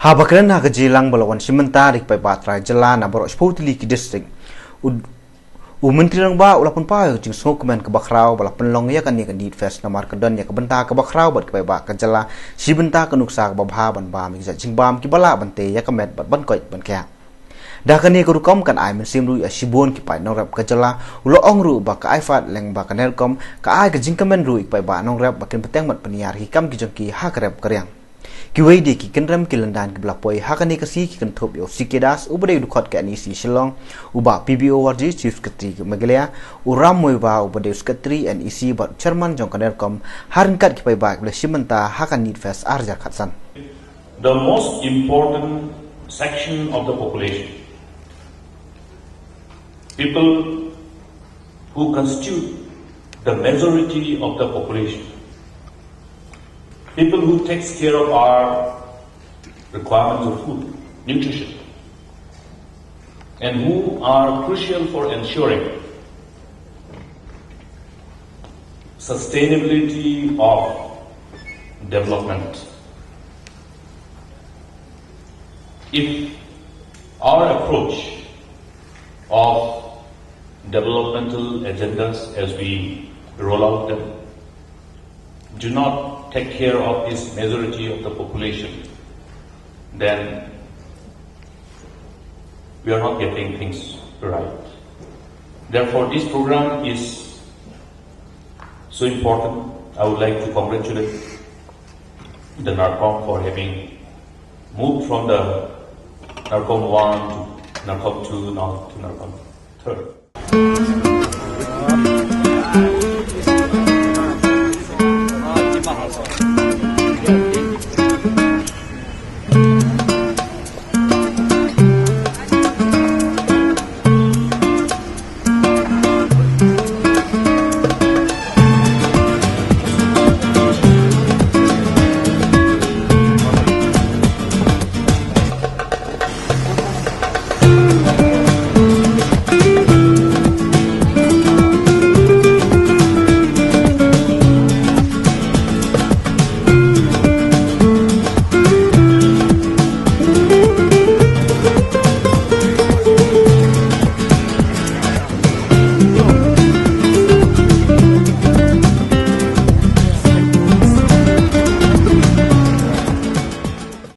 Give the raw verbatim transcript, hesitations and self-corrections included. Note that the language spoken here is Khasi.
Haba kren ha ka jingïalang ba la wan shim bynta da ki paidbah trai jylla na baroh shiphew tylli ki district, u, u Myntri Rangbah u la pynpaw ïa ka jingsngewkmen kaba khraw ba la pynlong ïa kane ka NEET Fest namar ka don ïa ka bynta kaba khraw bad ki paidbah ka jylla, shi bynta ka nuksa kaba bha ban bam ïa ki jait jingbam kiba lah ban tei ïa ka met bad ban koit ban khiah. Da kane ka rukom kan ai mynsiem ruh ïa shibun ki paid nongrep ka jylla. U la ong ruh ba ka NEET Fest lyngba ka NERCOM ka ai ka jingkmen ruh ïa ki paidbah nongrep ba kin bteng bad pynïar ïa ki kam ki jong ki ha ka rep ka riang. Kiwei de ki kynrem ki lyndan kiba la poi ha kane ka sngi ki kynthup ïa u C K Das uba dei u dkhot ka NEC Shillong, u Bah P B O Warjri, Chief Secretary ka Meghalaya, u Ram Muivah uba dei u Secretary NEC bad u Chairman jong ka NERCOM, ha ryngkat ki paidbah kiba la shim bynta ha ka NEET Fest ar hajar khatsan. The most important section of the population, people who constitute the majority of the population, people who takes care of our requirements of food, nutrition, and who are crucial for ensuring sustainability of development. If our approach of developmental agendas as we roll out them do not take care of this majority of the population, then we are not getting things right. Therefore, this program is so important. I would like to congratulate the NERCOM for having moved from the NERCOM one to NERCOM two, now to NERCOM three.